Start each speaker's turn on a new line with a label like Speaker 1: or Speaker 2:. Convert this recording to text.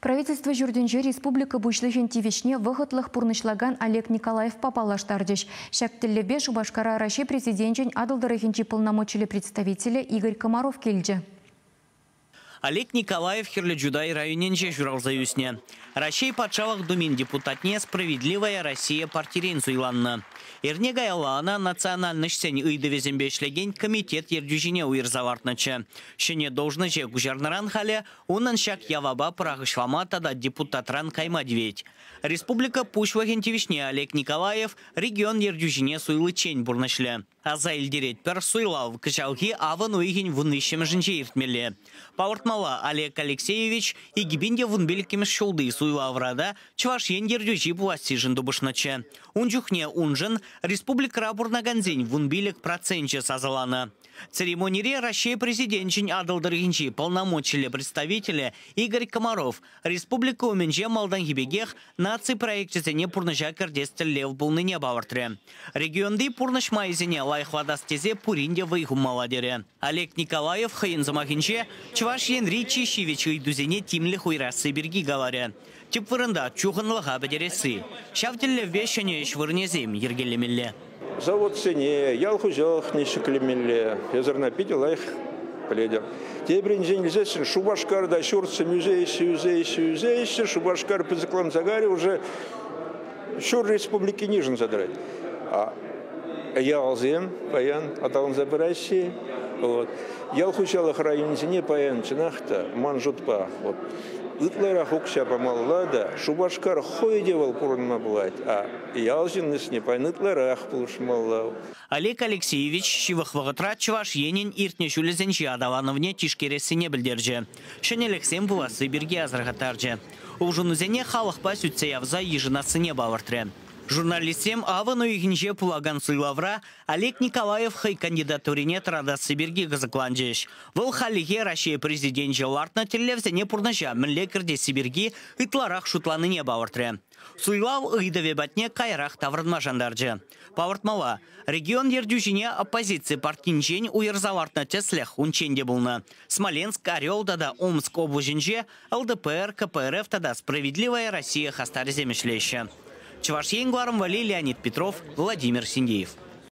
Speaker 1: Правительство ҫуртӗнче республика Пуҫлӑхӗн тивӗҫне вӑхӑтлӑх пурнӑҫлакан Олег Николаевпа паллаштарчӗҫ. Ҫак тӗллевпе Шупашкара Раҫҫей Президенчӗн Атӑл тӑрӑхӗнчи полномочиллӗ представителӗ Игорь Комаров килчӗ.
Speaker 2: Олег Николаев Хӗрлӗ Чутай районӗнче ҫуралса ӳснӗ. Раҫҫей Патшалӑх Думин депутатне «Справедливая Россия» партирен суйланнӑ. Эрне каялла ӑна национальноҫсен ыйтӑвӗсемпе ӗҫлекен комитет ертӳҫине уйӑрса лартнӑччӗ. Ҫӗнӗ должноҫе куҫарнӑран халӗ унӑн ҫак явапа пӑрахӑҫлама тата депутатран кайма тивет. Республика Пуҫлӑхӗн тивӗҫне Олег Николаев регион ертӳҫине суйличчен пурнӑҫлӗ. Аса илтеретпӗр, суйлав кӑҫалхи авӑн уйӑхӗн 13-мӗшӗнче иртмелле. Палӑртмалла, Олег Алексеевич 2015-мӗш ҫулти суйлавра та Чӑваш Ен ертӳҫи пулассишӗн тупӑшнӑччӗ. Ун чухне уншӑн республикӑра пурӑнакансен 15 проценчӗ сасӑланӑ. Церемонире Раҫҫей Президенчӗн Атӑл тӑрӑхӗнчи полномочиллӗ представителӗ Игорь Комаров республика умӗнче малтанхи пекех наци проекчӗсене пурнӑҫа кӗртес тӗллев пулнине палӑртрӗ. Регионти пурнӑҫ майӗсене лайӑхлатас тесе пурин те вӑй хумалла терӗ. Олег Николаев хӑйӗн сӑмахӗнче Чӑваш Енри чи ҫивӗч ыйтусене тимлӗх уйӑрасси пирки каларӗ. Тӗп вырӑнта чухӑнлӑха пӗтересси. Ҫав тӗллевпе ҫӗнӗ ӗҫ вырӑнӗсем йӗркелемелле.
Speaker 3: Заводсене, ял хуҫалӑхне ҫӗклемелле. Эсир ӑна питӗ лайӑх пӗлетӗр. Тепринчен илсессӗн Шупашкарта ҫуртсем ӳсеҫҫӗ, ӳсеҫҫӗ, ӳсеҫҫӗ. Шупашкар пысӑкланса кайрӗ, уже ҫур республикине йышӑнса тӑрать. А ялсем паян аталанса пыраҫҫӗ. Вот. Ял хуҫалӑх районӗсене паян чӑнах та, ман шутпа, вот, ытларах укҫа памалла та, Шупашкар хӑй те вӑл пурӑнма пулать, а ял ҫыннисене паян ытларах пулӑшмалла.
Speaker 2: Олег Алексеевич ҫывӑх вӑхӑтра Чӑваш Енӗн иртнӗ ҫулӗсенчи аталанӑвне тишкерессине пӗлтерчӗ. Ҫӗнӗлӗхсем пуласси пирки асӑрхаттарчӗ. Улшӑнусене халӑхпа сӳтсе явса йышӑнассине палӑртрӗ. Журналистсем авӑн уйӑхӗнче пулакан суйлавра Олег Николаев хӑй кандидатурине тӑратасси пирки кӑсӑкланчӗҫ. Вӑл хальлӗхе Раҫҫей Президенчӗ лартнӑ тӗллевсене пурнӑҫа мӗнле кӗртесси пирки ытларах шутланине палӑртрӗ. Суйлав ыйтӑвӗ патне каярах таврӑнма шантарчӗ. Палӑртмалла, регион ертӳҫине оппозици партинчен уйӑрса лартнӑ тӗслӗх унччен те пулнӑ. Смоленск, Орел тата Омск облаҫӗнче ЛДПР, КПРФ тата Справедливая Россия хастарӗсем ӗҫлеҫҫӗ. Чӑваш Ен кӑларӑм валли Леонид Петров, Владимир Синдеев.